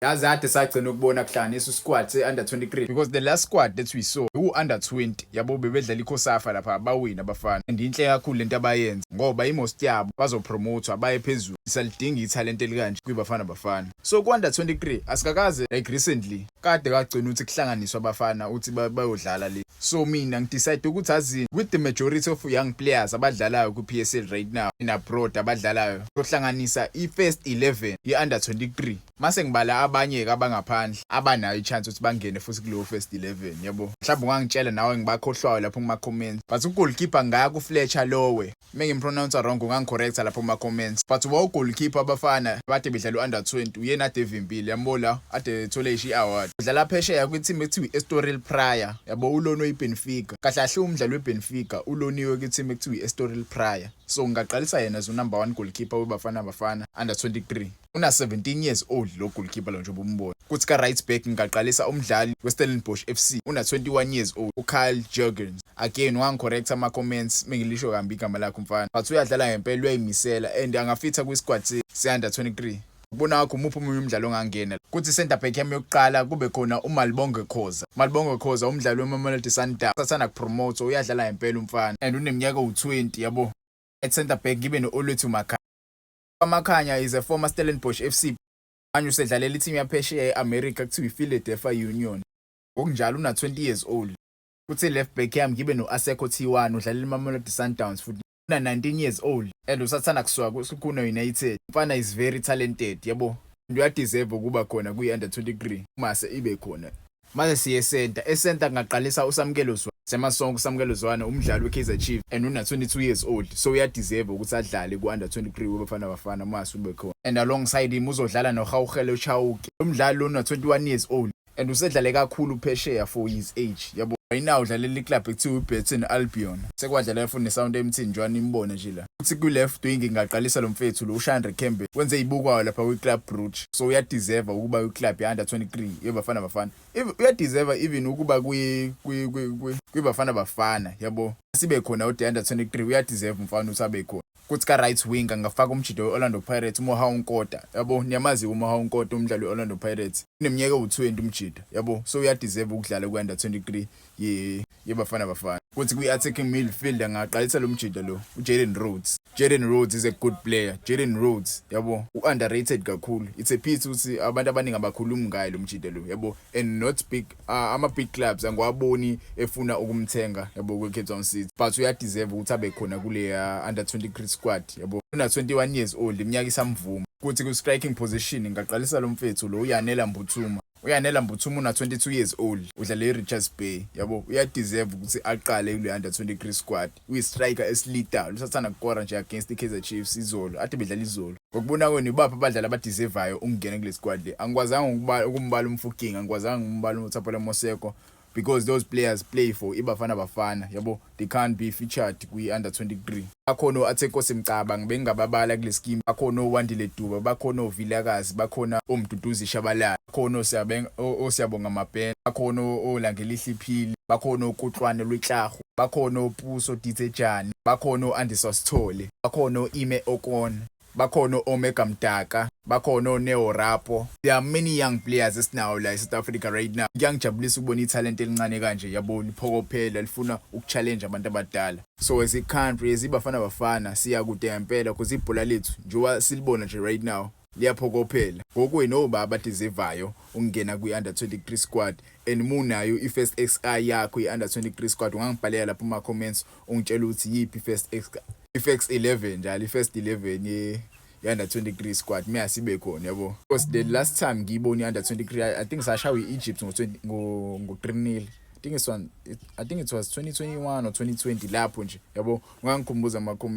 Yazi ade sagcina ukubona kuhlanganisa usquad se-under 23 because the last squad that we saw u-under 20, yabo, bebedlala iCOSAFA lapha, bawina abafana and inhle kakhulu lento abayenza ngoba imost yabo bazopromothwa baye phezulu. Salidinga ithalente elikanje kwiBafana Bafana. So ku-under 23 asikakaze, like, recently kade kagcina ukuthi kuhlanganiswa abafana uthi bayodlala le. So mina ngidecide ukuthi azini, with the majority of young players abadlalayo ku-PSL right now and abroad abadlalayo, sohlanganisa i-first 11 ye-under 23, mase ngibala abanye-ke abangaphandle abanayo i-chance ukuthi bangene futhi kuleyo first 11, yabo. Mhlawumbe ungangitshela nawe ngibakhohlwayo lapho kuma-comments, but ugoalkeeper ngaya kuFletcher Lowe. Mengimpronounce wrong, ungangicorrecta lapho kuma-comments, but wa ugoalkeeper abafana bade bedlala u-under 20, uyena ade evimbile, yabo, la ade ethole isho i-award. Udlala phesheya kwi-team ekuthiwa i-Estoril Praia, yabo, ulona oyi-Benfica kahle kahle, umdlalo we-Benfica uloniwe kwi-team ekuthiwa i-Estoril Praia. So ngingaqalisa yena as unumber 1 goalkeeper weBafana Bafana under 23. Una 17 years old lo goalkeeper lo njengoba umbona. Kuthi ka right back ngingaqalisa umdlali weStellenbosch FC, una 21 years old, uKyle Jurgens. Again, wangicorrect ama comments mengilisho kambi igama lakhe umfana, but uyadlala ngempela, uyayimisela and angafitha kwi-squad se-under 23. Ubona wakho, umuphi omunye umdlalo ongangena? Kuthi center back yami yokuqala kube khona uMalibonge Khoza. Malibonge Khoza, umdlali weMamelodi Sundowns, sathanda kupromote, uyadlala ngempela umfana and uneminyaka ewu-20, yabo. At center back ngibe no-Olwethu Makhanya. Makhanya is a former Stellenbosch FC, manje usedlalela i-team yaphesheya e-America kuthiwa i-Philadelphia Union. Ngokunjalo una 20 years old. Kuthi left back yami ngibe no-Asekho T1, udlalela iMamelodi Sundowns futhi, una 19 years old and usathanda kusuka kuSekhukhune United. Umfana is very talented, yabo, and uyadeserve ukuba khona kwi-under 23 mase ibe khona. Mase siye center, e-center ngaqalisa uSamkelo Zwane semasonke. USamkelo Zwane umdlali we-Kaizer Chiefs and una 22 years old, so uyadeserve ukuthi adlale ku-under 23 weBafana Bafana mase ube khona. And alongside him uzodlala noHauhelo Chauke, umdlali lo una 21 years old and usedlale kakhulu phesheya for his age, yabo. Right now udlalela iclub ekuthiwa iBurton Albion, sekwadlalela futhi neSouthampton njengoba nimbona nje la. Kuthi ku-left wing ngingaqalisa lo mfethu lo, uShandre Campbell, wenze ibukwayo lapha kwi-Club Brugge, so uyadeserve ukuba kwi-club ye-under 23 yeBafana Bafana. Uyadeserve even ukuba kwiBafana Bafana, yabo, sibe khona ude under 23, uyadeserve umfana ukuthi abe khona. Kuthi ka right wing angafaka umjido we-Orlando Pirates, uMohau Nkota, yabo. Niyamazi uMohau Nkota, umdlali we-Orlando Pirates, uneminyaka ewu-20 umjido, yabo, so uyadeserve ukudlala ku-under 23 ye yeBafana Bafana. Kuthi kwi-attacking midfield angaqalisa lo mjido lo, uJaden Rhodes. Jaden Rhodes is a good player. Jaden Rhodes, yabo, u-underrated kakhulu. It's a pity ukuthi abantu abaningi abakhulumi ngaye lo mjido lo, yabo, and not big ama big clubs angiwaboni efuna ukumthenga, yabo, kwi-Cape Town City, but uyadeserve ukuthi abe khona kule under 23 squad, yabo. Una 21 years old, iminyaka isamvuma. Kuthi ku-striking position ngaqalisa lo mfethu lo, uYanela Mbuthuma. UYanela Mbuthuma una 22 years old, udlala e-Richards Bay, yabo, uyadeserve ukuthi aqale kule under 23 squad. Uyi-striker esilethal, usathanda kukora nje against i-Kaizer Chiefs izolo, ade bedlala izolo. Ngokubona kwenu, ibaphi abadlali abadeservayo ukungena kule squad le? Angikwazanga ukumbala uMofokeng, angikwazanga ukumbala uThapelo Maseko because those players play for iBafana Bafana, yabo, they can't be featured kwi-under 23. Bakhona o-Athenkosi Mcaba, ngibengingababala kule scheme, bakhona oWandile Duba, bakhona oVilakazi, bakhona oMduduzi Shabalala, bakhona oSiyabonga Mabhena, bakhona oLangelihle Phili, bakhona oKutlwane Lwetlago, bakhona oPuso Dithejane, bakhona o-Andiswa Sithole, bakhona o-Ime Okon, bakhona o-Omega Mdaka, bakhona o-Neo Rapo. There are many young players esinawo la e-South Africa right now. Kuyangijabulisa ukubona ithalente elincane kanje, yabo, liphokophela, lifuna ukuchallenge abantu abadala. So as a country, as iBafana Bafana, siya kude ngempela because ibhola lethu njengoba silibona nje right now liyaphokophela. Ngokwenu, obaba abadeservayo ukungena kwi-under 23 squad? And munayo i-first XI yakho i-under 23 squad, ungangibhalela lapho kuma-comments ungitshela ukuthi yiphi i-first X, i-first 11 njalo, i-first 11 ye i-under 23 squad mase ibe khona, yabo. Because the last time ngiyibona i-under 23, I think sashawa i-Egypt ngo-20 ngo 3-0. I think it's one, I think it was 2021 or 2020 lapho nje, yabo. Ungangikhumbuza ama-comments.